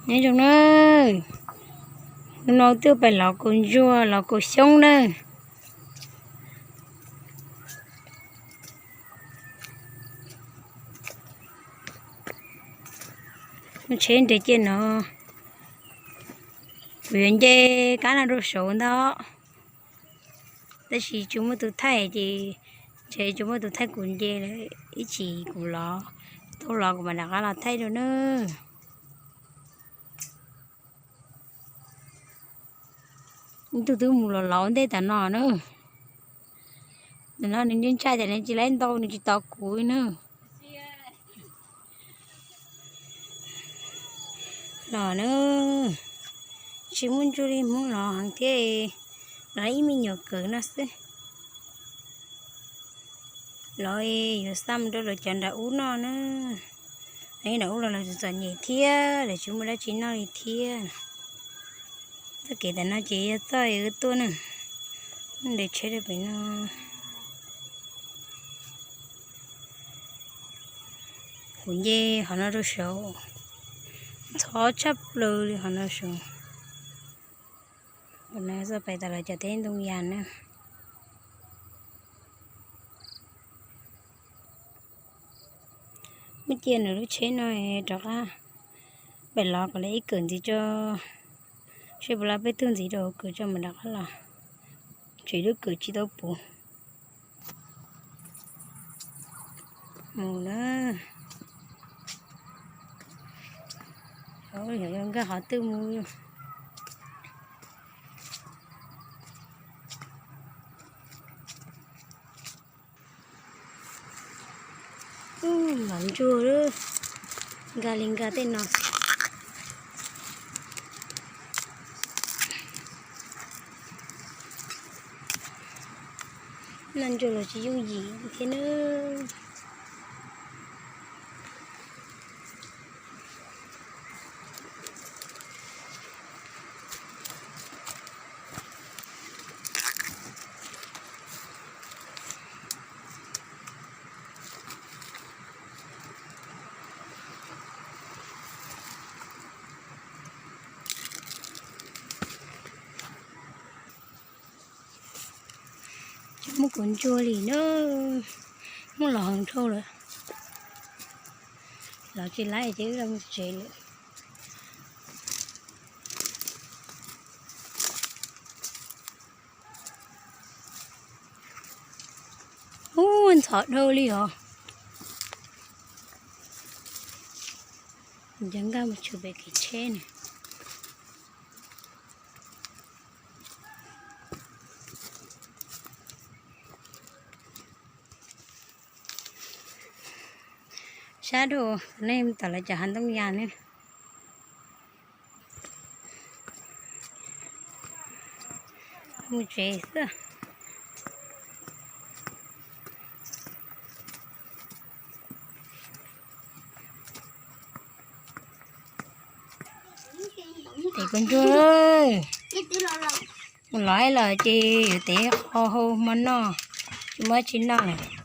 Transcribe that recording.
Nyob zoo na, hnub no twb pais lov kaus ntsuag lov kaus xyoob na. Tsheb nres cia no, kuv yuav nce kab no rau saud ntag, tab sis tsis muaj tus thaij ces ntshe tsis muaj tus thaij kuv nce lawm, ib chim kuv lov, tau lov kuv mam rov qab los thaij dua na. Ib tug twb mus los laus ntej tas no na. Nim no nws ntshai ntshai tias nws tsis laib ntau nws tsis tos kuv na. Los na, tsis muaj ntsuj li Hmoob los heev thiab, los ib me nyuam kawm no xwb. Los yuav xa mus rau lawv cov nram ub noj na. Lawv nram ub los lawv txom txom nyem thiab, lawv tsis muaj dab tsi noj li thiab. Txoj kev ntawm no ces yog txoj wb tuaj na, nres tsheb rau pem no. Kuv nce qhov no rau saud, ntxhov tshaj plaws li qhov no saud. Qhov no txoj pais tom lawv cov teb ntoo yas na. Muab cia nws lub tsheb no rov qab pem los kom lawv ib kawm ntxiv tso, seb puas lov peb tug ntxiv rau kawm tso mam rov qab los, tseem lub kawm tsis tau puv. Mus na, nkag qhov twg mus. Ub, lov ntsuag, nkag li nkag tej no. Noj ntsuag los tsis yooj yim thiab na. Tsis muaj kaus ntsuag li na, muaj los heev dhau lawm. Los tsis laib ces wb los mus tsev lawm. Ub, ntxhov dhau li os. Cov nkag mus tshwm pem kev tsheb ne. Sab dhau, nej tom lawv cov hav ntoo yas ne. Mus tsev xwb. Tes kaus ntsuag, mus lov lawm ces yuav tes qho hau hmo noj, tsis muaj dab tsi noj lawm.